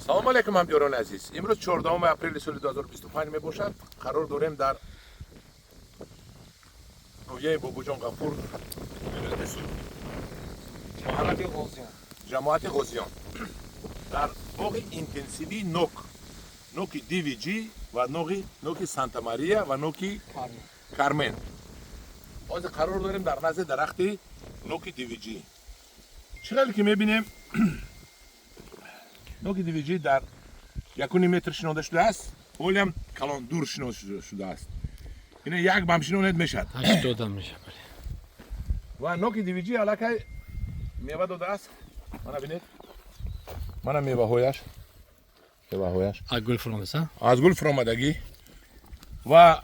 Салом алейкум, ҳамдиёрони азиз. Имрӯз 14 апрели соли 2025 мебошад. Қарор дорем дар ноҳияи Бобоҷон Ғафур, вилояти Суғд, ҷамоати Ғозиён, дар боғи интенсивии нок, ноки DVG ва ноки Санта Мария ва ноки Кармен. Ҳозир қарор дорем дар назди дарахти ноки DVG. Чӣ хеле ки мебинем, ноки DVG дар 1,5 метр шинонда шудааст, ҳолиам калон дур шинонда шудааст. Ина як бам шинонед, мешавад. 80 мешавад, бале. Ва ноки DVG аллакай мева додааст. Мана бинед, мана меваҳояш, меваҳояш. Аз гул фуромадааст, а? Аз гул фуромадагӣ. Ва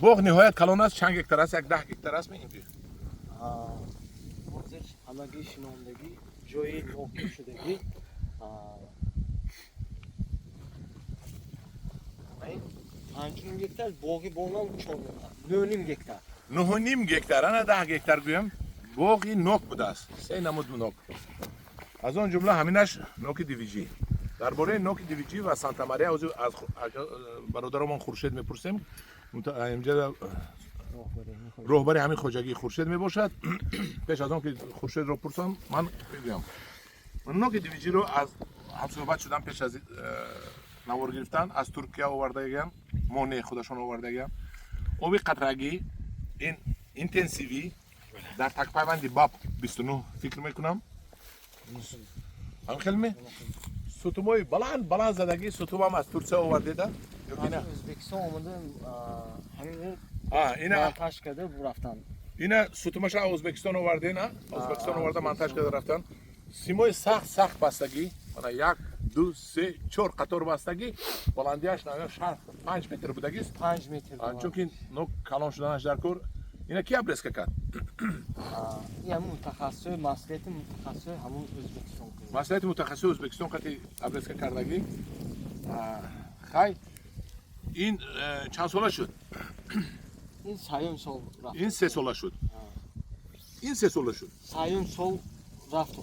боғ ниҳоят калон аст. Чанд гектар аст? Як 10 гектар аст инҷи? Ҳозир ҳамагӣ шинондагӣ, ҷои нокӣ шудагӣ 5,5 гектар, боғи бонам 9,5 гектар. 9,5 гектар, ана 10 гектар гӯям, боғи нок будааст. Се намуд нок, аз он ҷумла ҳаминаш ноки DVG. Дар бораи ноки DVG ва Санта Мария ҳозир аз бародарамон Хуршед мепурсем. Инҷа роҳбари ҳамин хоҷагии Хуршед мебошад. Пеш аз он ки Хуршедро пурсам, ман мегӯям, ноки DVG-ро аз ҳамсӯҳбат шудам пеш аз навор гирифтан, аз Туркия овардагиам, моне худашон овардагиам. Оби қатрагӣ, ин интенсивӣ, дар такпайванди БАП 29, фикр мекунам, ҳам хелме сутумои баланд баланд задагӣ. Сутумам аз Турсия овардеда ё ки на? Аз Ӯзбекистон омада, ҳамин ина монтаж карда рафтан. Ина сутумаша аз Ӯзбекистон оварде, на? Ӯзбекистон оварда, монтаж карда рафтан. Симои сахт сахт бастагӣ, мана, як, ду, се, чор қатор бастагӣ. Баландиаш 5 метр будагист. 5 метр. Чунки нок калон шуданаш дар кор. Ина ки обрезка кард? Ин ҳамун мутахассисои, маслиҳати мутахассисои ҳамун Ӯзбекистон. Маслиҳати мутахассиси Ӯзбекистон қати обрезка кардагӣ. Хай, ин чанд сола шуд? Ин сеюм сол рафт. Ин 3 сола шуд, ин 3 сола шуд. Сеюм сол рафт.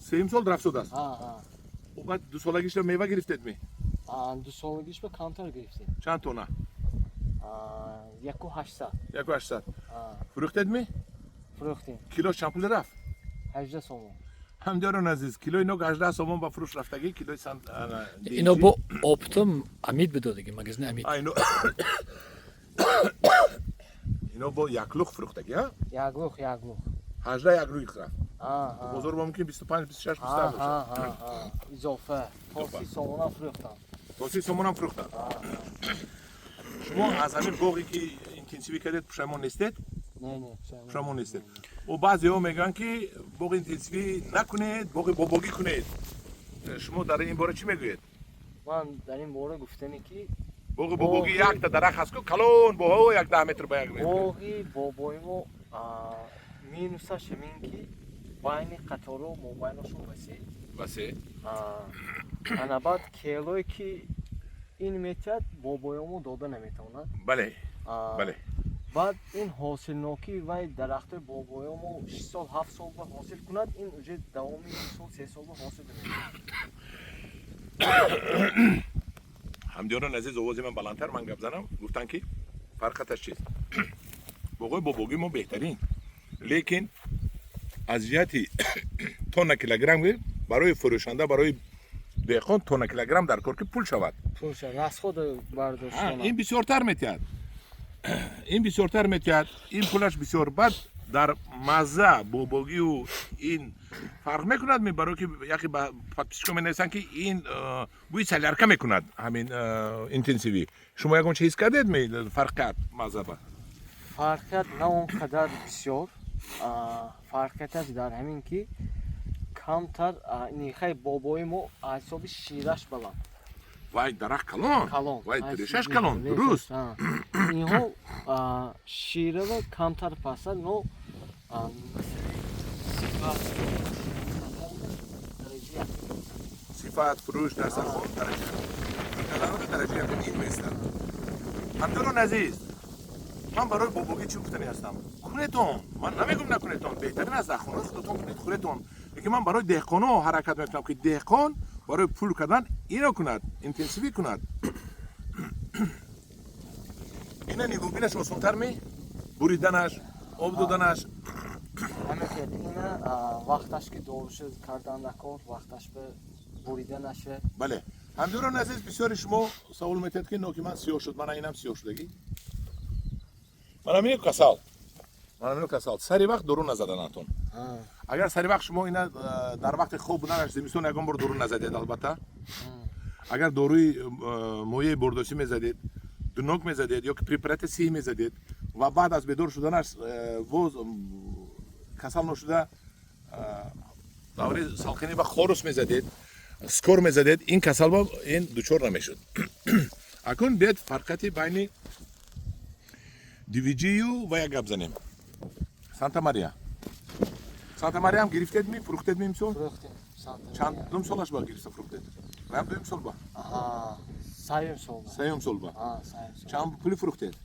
Сеюм сол рафтодааст. Баъд дусолагишро мева гирифтед ми? Дусолагиш ба камтар гирифтем. Чанд тона? 1,800. 1,800. Фурӯхтед ми? Фурӯхтем. Килош чанд пул рафт? 18 сомон. Ҳамдиёрон азиз, килои нок 18 сомон ба фурӯш рафтагӣ, килои. Ино бо оптом Амид бидодиги, магазини Амид. Ино бо яклух фурӯхтагӣ, а? Яклух, яклух. 18 яклух рафт. Бозор ба мумкин 25, 26, 27 бошад. Изофа то 30 сомонам фурӯхтам. То 30 сомонам фурӯхтам. Шумо аз ҳамин боғе ки интенсивӣ кардед, пушаймон нестед? Не, не. Пушаймон нестед. О, баъзеҳо мегӯянд, ки боғи интенсивӣ накунед, боғи бобогӣ кунед. Шумо дар ин бора чӣ мегӯед? Ман дар ин бора гуфтане ки боғи бобогӣ якта дарахт ҳаст ку, калон боҳо, як 10 метр ба як метр. Боғи бобои мо минусаш ҳамин ки байни қаторо мобайнашон васеъ. Васеъ. Ана баъд келое ки ин метиҳад, бобоёмо дода наметавонад. бале бале Баъд ин ҳосилнокии вай дарахтои бобоёмо 6 сол, 7 сол ба ҳосил кунад, ин уже давоми 2 сол, 3 сол ба ҳосил намекунад. Ҳамдиёрон азиз, овози ман баландтар, ман гап занам. Гуфтанд, ки фарқаташ чист? Боғои бобогӣ мо беҳтарин, лекин аз ҷиҳати тонна килограмм барои фурӯшанда, барои деҳқон тонна килограмм дар кор, ки пул шавад. Пул шавад, расход бардошт. Ин бисёртар метиҳад, ин бисёртар метиҳад, ин пулаш бисёр. Баъд дар мазза бобогию ин фарқ мекунад ми? Барои ки яке ба подписчико менависанд, ки ин бӯи солярка мекунад, ҳамин интенсивӣ. Шумо ягон чи ҳис кардед ми, фарқият мазза ба? Фарқият на он қадар бисёр. Фарқияташ дар ҳамин ки камтар нихай бобои мо аз ҳисоби шираш баланд. Вай дарахт калон. Калон. Вай решаш калон, дуруст. Инҳо ширава камтар пасад, но сифат. Сифат, фурӯш дар сархон дараҷа дараҷа якум ин меистад. Ҳамдорон азиз, ман барои бобогӣ чӣ гуфтанӣ ҳастам? Кунетон, ман намегӯм накунетон, беҳтарин аст, дар хонаи худатон кунед, хӯретон. Лекин ман барои деҳқоно ҳаракат мекунам, ки деҳқон Барои пул кардан ино кунад, интенсивӣ кунад. Ина нигоҳбинаш осонтар ми? Буриданаш, об доданаш. Ҳамин хел ина вақташ ки доруша кардан накор, вақташ ба буриданаша. Бале. Ҳамдиёрони азиз, бисёри шумо савол метиҳед, ки ноки ман сиёҳ шуд, мана инам сиёҳ шудагӣ. Мана мино касал. Мана мино касал. Сари вақт дору назаданатон. Агар сари вақт шумо ина дар вақти хоб буданаш зимистон ягон бор дору назадед, албатта. Агар доруи мояи бордосӣ мезадед, дунок мезадед ё ки препарати сиҳ мезадед ва баъд аз бедор шуданаш боз касал ношуда давраи салқинӣ ба хорус мезадед, скор мезадед, ин касал ба ин дучор намешуд. Акнун биёед фарқияти байни дивиҷию ва як гап занем. Санта Мария. Санта Мариям гирифтед ми, фурӯхтед ми имсол? Фурӯхтем Санта. Чанд дум солаш ба гирифта фурӯхтед? Ваям дуюм сол ба? Аҳа, сеюм сол ба. Сеюм сол ба. А, сеюм сол. Чанд пули фурӯхтед?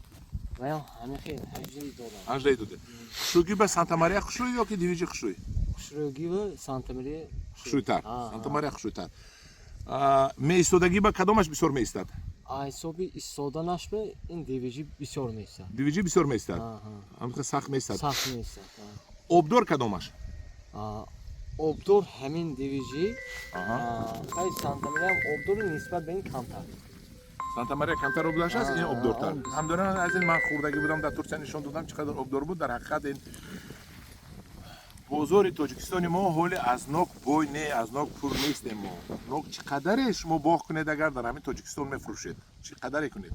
Ваям ҳамин хел 18 доллар. 18 додед. Хушрӯгӣ ба Санта Мария хушрӯй ё ки дивиҷи хушрӯй? Хушрӯгӣ ва Санта Мария. Хушрӯйтар. Санта Мария хушрӯйтар. Меистодагӣ ба кадомаш бисёр меистад? А ҳисоби истоданаш ба ин дивиҷи бисёр меистад. Дивиҷи бисёр меистад. Ҳамин сахт меистад. Сахт меистад. Обдор кадомаш? Обдор ҳамин дивиҷи. Хай, Санта Мария обдори нисбат ба ин камтар. Санта Мария камтар обдораш аст, ин обдортар. Ҳамдоран аз ин ман хурдагӣ будам дар Турсия, нишон додам, чӣ қадар обдор буд. Дар ҳақиқат ин бозори Тоҷикистони мо ҳоли аз нок бой не, аз нок пур нестем мо. Нок чӣ қадаре шумо боғ кунед, агар дар ҳамин Тоҷикистон мефурӯшед, чӣ қадаре кунед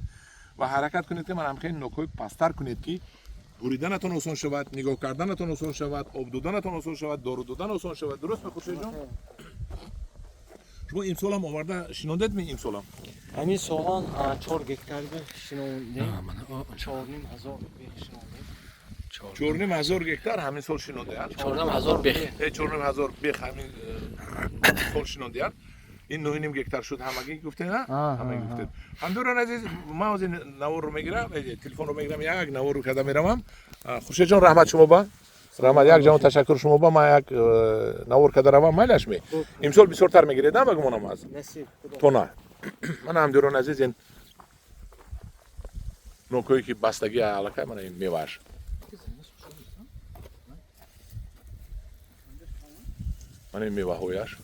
ва ҳаракат кунед, ки ман ҳамхел нокҳои пасттар кунед, ки буриданатон осон шавад, нигоҳ карданатон осон шавад, об доданатон осон шавад, дору додан осон шавад. Дуруст мехуршедҷон? Шумо имсолам оварда шинондед ми имсолам? Ҳамин солан 4 гектар шинондем. 4,5 ҳазор бех шинондем. 4,5 ҳазор гектар ҳамин сол шинондеанд. 4,5 ҳазор бех. 4,5 ҳазор бех ҳамин сол шинондеанд. Ин 9,5 гектар шуд ҳамагӣ, гуфтед, на? Ҳамагӣ гуфтед. Ҳамдорон азиз, ман ҳозир наворро мегирам, телефонро мегирам, як наворро карда меравам. Хуршедҷон, раҳмат шумо ба. Раҳмат, як ҷаҳон ташаккур шумо ба. Ман як навор карда равам, майлаш ми? Имсол бисёртар мегиред, на, ба гумонам аз? Насиб. Тона. Ман ҳамдорон азиз, ин нокҳое ки бастагӣ аллакай, мана ин мевааш. Мана ин меваҳояш.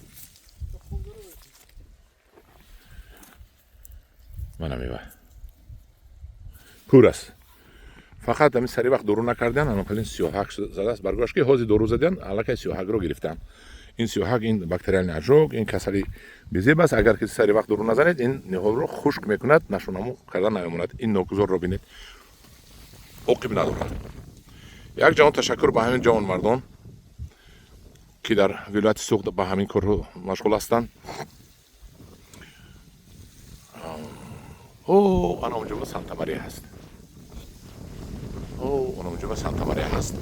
Мана мева. Пур аст. Фақат ҳамин сари вақт дору накардан, анопалин сиёҳак задааст баргош, ки ҳозир дору задан, аллакай сиёҳакро гирифтан. Ин сиёҳак ин бактериальный ожог, ин касали безеб аст. Агар ки сари вақт дору назанед, ин ниҳолро хушк мекунад, нашунаму карда намемонад. Ин нокузорро бинед, оқиб надорад. Як ҷаҳон ташаккур ба ҳамин ҷавонмардон, ки дар вилояти Суғд ба ҳамин корҳо машғул ҳастанд. О, ана онҷо ба Санта Мария ҳаст. О, ана онҷо ба Санта Мария ҳаст.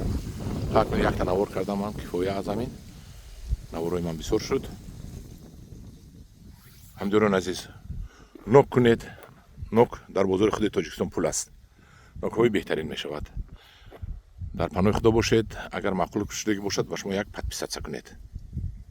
Так, якта навор кардам ман, кифоя аз ҳамин. Наворои ман бисёр шуд. Ҳамдиёрон азиз, нок кунед, нок дар бозори худи Тоҷикистон пул аст. Нокҳои беҳтарин мешавад. Дар паноҳи Худо бошед. Агар маъқул шудагӣ бошад, ба шумо як подписаться кунед.